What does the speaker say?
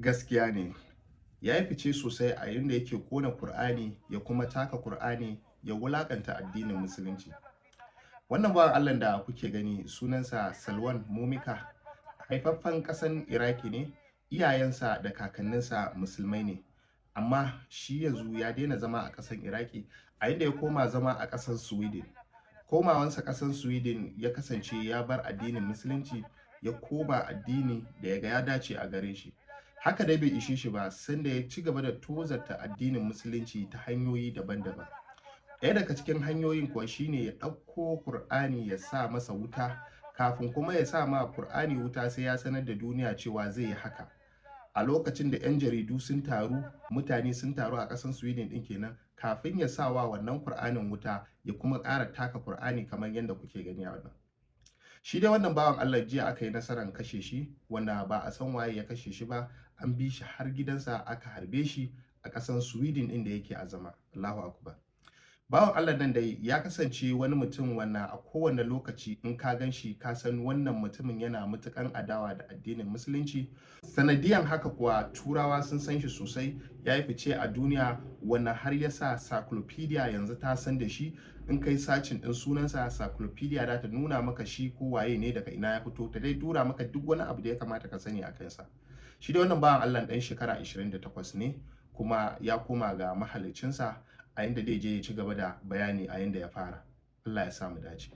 Gaskiya ne. Ya yi fice sosai a inda yake kona Kur'ani ya kuma taka Kur'ani ya wulakanta addinin Musulunci. Wannan bawan Allah da kuke gani sunansa Salwan Momika, haifaffen ƙasan Iraki ne, iyayensa da kakanninsa musulmai ne. Amma shi yanzu ya daina zama a ƙasan Iraki a inda ya koma zama a ƙasar Sweden. Komawansa ƙasar Sweden ya kasance ya bar addinin Musulunci ya koma addini da ya ga ya dace a gare shi. Haka dai bai ishe shi ba, sanda ya ci gaba da tozarta addinin Musulunci ta hanyoyi daban-daban. Ɗaya daga cikin hanyoyin kuwa shine ya ɗauko Kur'ani ya sa masa wuta, kafin kuma ya sa ma Kur'ani wuta sai ya sanar da duniya cewa zai yi haka. A lokacin da 'yan jaridu sun taru, mutane sun taru a ƙasar Sweden ɗin kenan, kafin ya sa wa wannan Kur'anin wuta ya kuma ƙara taka Kur'ani kamar yadda kuke gani a wannan. Shi dai wannan bawan Allah jiya aka yi nasarar kashe shi, wanda ba a san waye ya kashe shi ba, an bi shi har gidansa aka harbe shi a ƙasar Sweden ɗin da yake a zama. Allahu Akbar. Bawan Allah nan dai ya kasance wani mutum wanda a kowane lokaci in ka gan shi ka san wannan mutumin yana matukan adawa da addinin Musulunci. Sanadiyan haka kuwa Turawa sun san shi sosai, ya yi fice a duniya wanda har ya sa Cyclopedia yanzu ta san da shi. In kai searching ɗin sunansa, Cyclopedia za ta nuna maka shi ko waye ne, daga ina ya fito, ta dai tura maka duk wani abu da ya kamata ka sani a kansa. Shi dai wannan bawan Allah ɗan shekara 28 ne kuma ya koma ga mahaliccinsa a inda dai je ya ci gaba da bayani a inda ya fara. Allah ya sa mu dace.